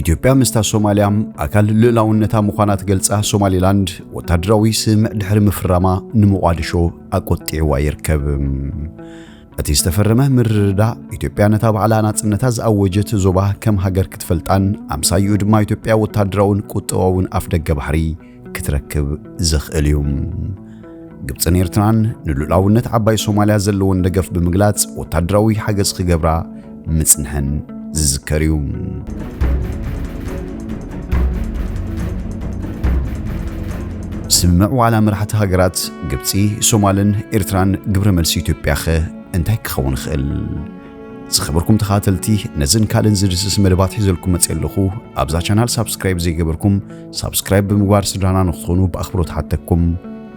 ኢትዮጵያ ምስታ ሶማልያ ኣካል ልኡላውነታ ምዃና ትገልጻ ሶማሊላንድ፣ ወታደራዊ ስምምዕ ድሕሪ ምፍራማ፣ ንሞቓዲሾ ኣቆጢዕዋ ይርከብ። እቲ ዝተፈረመ ምርድዳእ፣ ኢትዮጵያ ነታ ባዕላ ናጽነታ ዝኣወጀት ዞባ ከም ሃገር ክትፈልጣን፣ ኣምሳይኡ ድማ ኢትዮጵያ ወታደራውን ቁጠባውን ኣፍደገ ባሕሪ ክትረክብ ዘኽእል እዩ። ግብጽን ኤርትራን ንልኡላውነት ዓባይ ሶማልያ ዘለወን ደገፍ ብምግላጽ፣ ወታደራዊ ሓገዝ ክገብራ ምጽንሐን ዝዝከር እዩ። ስምምዕ ዋዕላ መራሕቲ ሃገራት ግብጺ፣ ሶማልን ኤርትራን፣ ግብረ መልሲ ኢትዮጵያኸ እንታይ ክኸውን ይኽእል? ዝኸበርኩም ተኻተልቲ፣ ነዝን ካልእን ዝድስስ መደባት ሒዘልኩም መጽእ ኣለኹ። ኣብዛ ቻናል ሳብስክራይብ ዘይገበርኩም፣ ሳብስክራይብ ብምግባር ስድራና ንክትኾኑ ብኣኽብሮት ሓተኩም።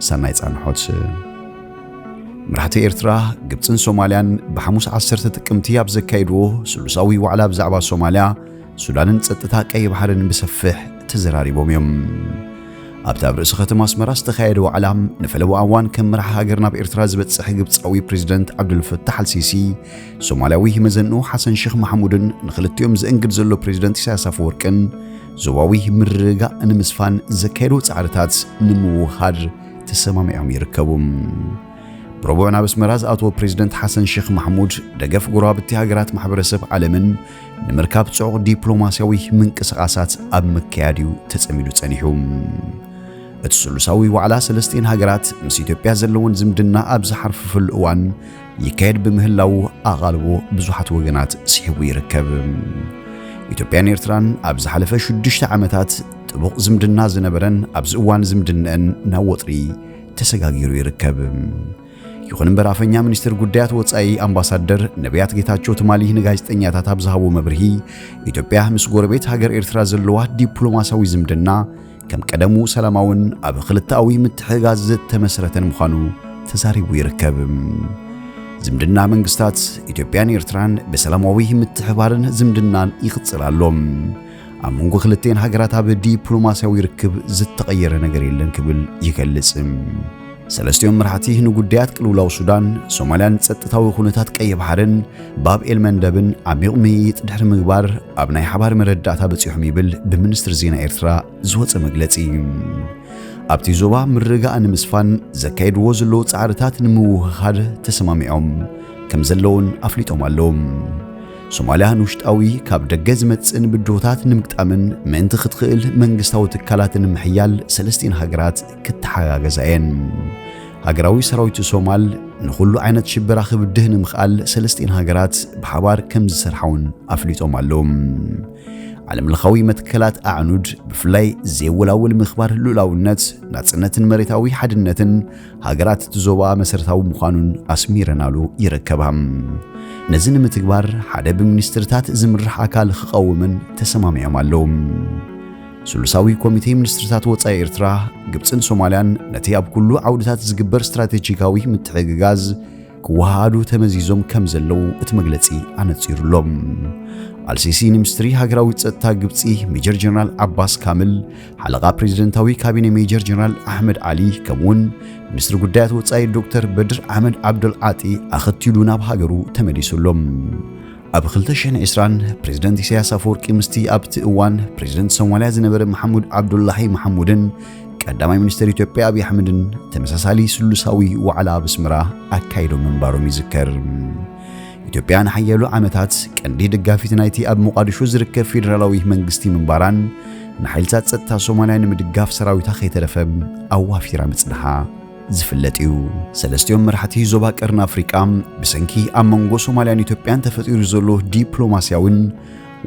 ሰናይ ጻንሖት። መራሕቲ ኤርትራ፣ ግብጽን ሶማልያን ብሓሙስ ዓሰርተ ጥቅምቲ ኣብ ዘካየድዎ ስሉሳዊ ዋዕላ ብዛዕባ ሶማልያ፣ ሱዳንን ጸጥታ ቀይ ባሕርን ብሰፊሕ ተዘራሪቦም እዮም። ኣብቲ ኣብ ርእሲ ከተማ ኣስመራ ዝተኻየደ ዋዕላ፣ ንፈለማ እዋን ከም መራሒ ሃገር ናብ ኤርትራ ዝበጽሕ ግብጻዊ ፕሬዚደንት ዓብዱልፈታሕ ኣልሲሲ፣ ሶማልያዊ መዘንኡ ሓሰን ሼኽ ማሕሙድን ንኽልቲኦም ዘእንግድ ዘሎ ፕሬዚደንት ኢሳያስ ኣፈወርቅን፣ ዞባዊ ምርግጋእ ንምስፋን ዘካየድዎ ጻዕርታት ንምውህሃድ ተሰማሚዖም ይርከቡ። ብረቡዕ ናብ ኣስመራ ዝኣተወ ፕሬዚደንት ሓሰን ሼኽ ማሕሙድ፣ ደገፍ ጎረባብቲ ሃገራት ማሕበረሰብ ዓለምን ንምርካብ ጽዑቕ ዲፕሎማስያዊ ምንቅስቓሳት ኣብ ምክያድ እዩ ተጸሚዱ ጸኒሑ። እቲ ስሉሳዊ ዋዕላ ሰለስቲኤን ሃገራት ምስ ኢትዮጵያ ዘለወን ዝምድና ኣብ ዝሓርፍፍሉ እዋን ይካየድ ብምህላዉ፣ ኣቓልቦ ብዙሓት ወገናት ስሒቡ ይርከብ። ኢትዮጵያን ኤርትራን ኣብ ዝሓለፈ ሽዱሽተ ዓመታት ጥቡቕ ዝምድና ዝነበረን፣ ኣብዚ እዋን ዝምድነአን ናብ ወጥሪ ተሰጋጊሩ ይርከብ። ይኹን እምበር፣ ኣፈኛ ሚኒስትር ጉዳያት ወጻኢ ኣምባሳደር ነቢያት ጌታቸው ትማሊ ንጋዜጠኛታት ኣብ ዝሃቦ መብርሂ፣ ኢትዮጵያ ምስ ጎረቤት ሃገር ኤርትራ ዘለዋ ዲፕሎማስያዊ ዝምድና ከም ቀደሙ ሰላማውን ኣብ ክልተኣዊ ምትሕግጋዝ ዝተመስረተን ምዃኑ ተዛሪቡ ይርከብ። ዝምድና መንግስታት ኢትዮጵያን ኤርትራን ብሰላማዊ ምትሕባርን ዝምድናን ይቕጽል ኣሎ። ኣብ መንጎ ክልቲኤን ሃገራት ኣብ ዲፕሎማስያዊ ርክብ ዝተቐየረ ነገር የለን ክብል ይገልጽ። ሰለስቲኦም መራሕቲ ንጉዳያት ቅልውላው ሱዳን፣ ሶማልያን ጸጥታዊ ኩነታት ቀይሕ ባሕርን ባብ ኤል መንደብን ዓሚቕ ምይይጥ ድሕሪ ምግባር፣ ኣብ ናይ ሓባር መረዳእታ በጺሖም ይብል ብሚኒስትሪ ዜና ኤርትራ ዝወጸ መግለጺ። ኣብቲ ዞባ ምርግጋእ ንምስፋን ዘካየድዎ ዘለዉ ጻዕርታት ንምውህሃድ ተሰማሚዖም ከም ዘለዉን ኣፍሊጦም ኣለዉ። ሶማልያ ንውሽጣዊ ካብ ደገ ዝመጽእን ብድሆታት ንምግጣምን ምእንቲ ክትኽእል መንግስታዊ ትካላት ንምሕያል ሰለስቲኤን ሃገራት ክተሓጋገዛ እየን። ሃገራዊ ሰራዊት ሶማል ንኹሉ ዓይነት ሽበራ ክብድህ ንምኽኣል ሰለስቲኤን ሃገራት ብሓባር ከም ዝሰርሓ እውን ኣፍሊጦም ኣለዉ። ዓለምለኻዊ መትከላት ኣዕኑድ፣ ብፍላይ ዘይወላወል ምኽባር ልኡላውነት፣ ናጽነትን መሬታዊ ሓድነትን ሃገራት እቲ ዞባ መሰረታዊ ምዃኑን ኣስሚረናሉ ይርከባ። ነዚ ንምትግባር ሓደ ብሚኒስትርታት ዝምራሕ ኣካል ክቐውምን ተሰማሚዖም ኣለዉ። ስሉሳዊ ኮሚቴ ሚኒስትርታት ወጻኢ ኤርትራ፣ ግብጽን ሶማልያን ነቲ ኣብ ኩሉ ዓውድታት ዝግበር ስትራቴጂካዊ ምትሕግጋዝ ክወሃሃዱ ተመዚዞም ከም ዘለዉ እቲ መግለጺ ኣነጺሩ ኣሎ። ኣልሲሲ ንሚኒስትሪ ሃገራዊ ጸጥታ ግብጺ ሜጀር ጀነራል ዓባስ ካምል፣ ሓለቓ ፕሬዚደንታዊ ካቢነ ሜጀር ጀነራል ኣሕመድ ዓሊ፣ ከምኡውን ሚኒስትሪ ጉዳያት ወጻኢ ዶክተር በድር ኣሕመድ ዓብደል ዓጢ ኣኸቲሉ ናብ ሃገሩ ተመሊሱ ኣሎ። ኣብ ክልተ ሽሕን ዕስራን ፕሬዚደንት ኢሳያስ ኣፈወርቂ ምስቲ ኣብቲ እዋን ፕሬዚደንት ሶማልያ ዝነበረ መሓሙድ ዓብዱላሂ መሓሙድን ቀዳማይ ሚኒስትር ኢትዮጵያ ኣብይ ኣሕመድን ተመሳሳሊ ስሉሳዊ ዋዕላ ኣብ ኣስመራ ኣካይዶም ምንባሮም ይዝከር። ኢትዮጵያ ንሓያሎ ዓመታት ቀንዲ ደጋፊት ናይቲ ኣብ ሞቓዲሾ ዝርከብ ፌደራላዊ መንግስቲ ምንባራን፣ ንሓይልታት ጸጥታ ሶማልያ ንምድጋፍ ሰራዊታ ከይተረፈ ኣዋፊራ ምጽንሓ ዝፍለጥ እዩ። ሰለስቲኦም መራሕቲ ዞባ ቀርኒ ኣፍሪቃ፣ ብሰንኪ ኣብ መንጎ ሶማልያን ኢትዮጵያን ተፈጢሩ ዘሎ ዲፕሎማስያውን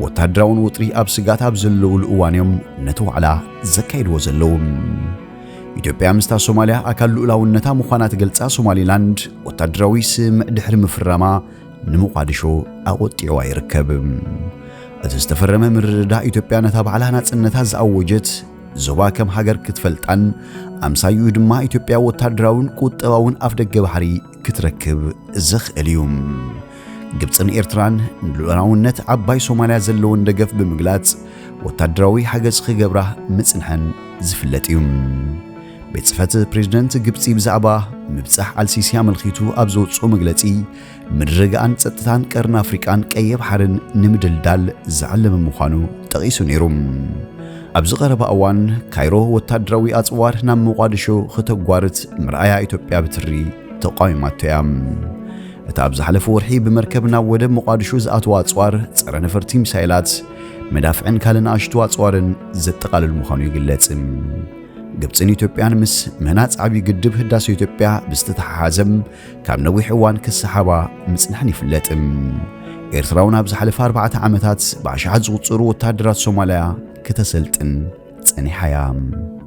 ወታደራውን ወጥሪ ኣብ ስጋት ኣብ ዘለውሉ እዋን እዮም ነቲ ዋዕላ ዘካይድዎ ዘለዉ። ኢትዮጵያ ምስታ ሶማልያ ኣካል ልኡላውነታ ምዃና ትገልጻ ሶማሊላንድ፣ ወታደራዊ ስምምዕ ድሕሪ ምፍራማ፣ ንሞቓዲሾ ኣቖጢዕዋ ይርከብ። እቲ ዝተፈረመ ምርድዳእ፣ ኢትዮጵያ ነታ ባዕላ ናጽነታ ዝኣወጀት ዞባ ከም ሃገር ክትፈልጣን፣ ኣምሳይኡ ድማ ኢትዮጵያ ወታደራውን ቁጠባውን ኣፍደገ ባሕሪ ክትረክብ ዘኽእል እዩ። ግብጽን ኤርትራን ንልኡላውነት ዓባይ ሶማልያ ዘለወን ደገፍ ብምግላጽ፣ ወታደራዊ ሓገዝ ክገብራ ምጽንሐን ዝፍለጥ እዩ። ቤት ጽሕፈት ፕሬዝደንት ግብጺ ብዛዕባ ምብጻሕ ኣልሲሲ ኣመልኪቱ ኣብ ዘውጽኦ መግለጺ፣ ምርግጋእን ጸጥታን ቀርኒ ኣፍሪቃን ቀይሕ ባሕርን ንምድልዳል ዝዓለመ ምዃኑ ጠቒሱ ነይሩ። ኣብዚ ቀረባ እዋን ካይሮ ወታደራዊ ኣጽዋር ናብ ሞቓዲሾ ከተጓርት ምርኣያ ኢትዮጵያ ብትሪ ተቓዊማቶ እያ። እቲ ኣብ ዝሓለፈ ወርሒ ብመርከብ ናብ ወደብ ሞቓዲሾ ዝኣተወ ኣጽዋር ጸረ ነፈርቲ ሚሳይላት፣ መዳፍዕን ካልእ ንኣሽቱ ኣጽዋርን ዘጠቓልል ምዃኑ ይግለጽ። ግብጽን ኢትዮጵያን ምስ ምህናጽ ዓብዪ ግድብ ህዳሴ ኢትዮጵያ ብዝተተሓሓዘ ካብ ነዊሕ እዋን ክሰሓባ ምጽንሐን ይፍለጥ። ኤርትራ እውን ኣብ ዝሓለፈ ኣርባዕተ ዓመታት ብኣሽሓት ዝቑጸሩ ወታደራት ሶማልያ ክተሰልጥን ጸኒሓ እያ።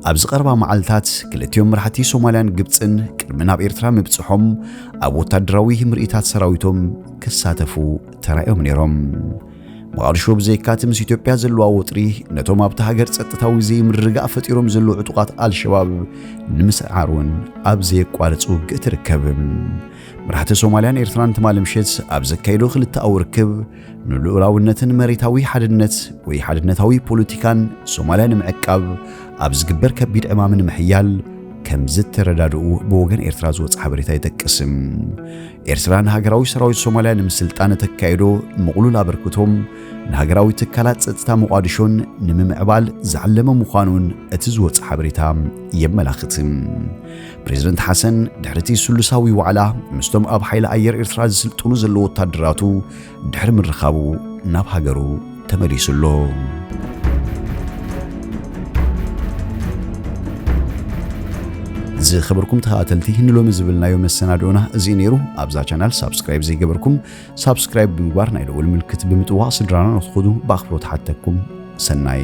ኣብዚ ቀረባ መዓልታት ክልቲኦም መራሕቲ ሶማልያን ግብጽን ቅድሚ ናብ ኤርትራ ምብጽሖም ኣብ ወታደራዊ ምርኢታት ሰራዊቶም ክሳተፉ ተራእዮም ነይሮም። ሞቓዲሾ ብዘይካቲ ምስ ኢትዮጵያ ዘለዋ ወጥሪ ነቶም ኣብታ ሃገር ጸጥታዊ ዘይምርግጋእ ፈጢሮም ዘለዉ ዕጡቓት ኣልሸባብ ንምስዓር እውን ኣብ ዘየቋርጽ ውግእ ትርከብ። መራሕቲ ሶማልያን ኤርትራን ትማሊ ምሸት ኣብ ዘካየዶ ክልተኣዊ ርክብ ንልኡላውነትን መሬታዊ ሓድነት ወይ ሓድነታዊ ፖለቲካን ሶማልያ ንምዕቃብ ኣብ ዝግበር ከቢድ ዕማም ንምሕያል ከም ዝተረዳድኡ ብወገን ኤርትራ ዝወጽእ ሓበሬታ ይጠቅስ። ኤርትራ ንሃገራዊ ሰራዊት ሶማልያ ንምስልጣን እተካየዶ ምቕሉል ኣበርክቶም ንሃገራዊ ትካላት ጸጥታ ሞቓዲሾን ንምምዕባል ዝዓለመ ምዃኑን እቲ ዝወጽእ ሓበሬታ የመላኽት። ፕሬዝደንት ሓሰን ድሕሪ እቲ ስሉሳዊ ዋዕላ ምስቶም ኣብ ሓይሊ ኣየር ኤርትራ ዝስልጥኑ ዘለዉ ወታደራቱ ድሕሪ ምርኻቡ ናብ ሃገሩ ተመሊሱ ኣሎ። ዝኸበርኩም ተኸታተልቲ፣ ንሎሚ ዝብልናዮ መሰናድኦና እዚ ነይሩ። ኣብዛ ቻናል ሳብስክራይብ ዘይገበርኩም ሳብስክራይብ ብምግባር ናይ ደወል ምልክት ብምጥዋቕ ስድራና ንኽትኹኑ ብኣኽብሮት ሓተኩም። ሰናይ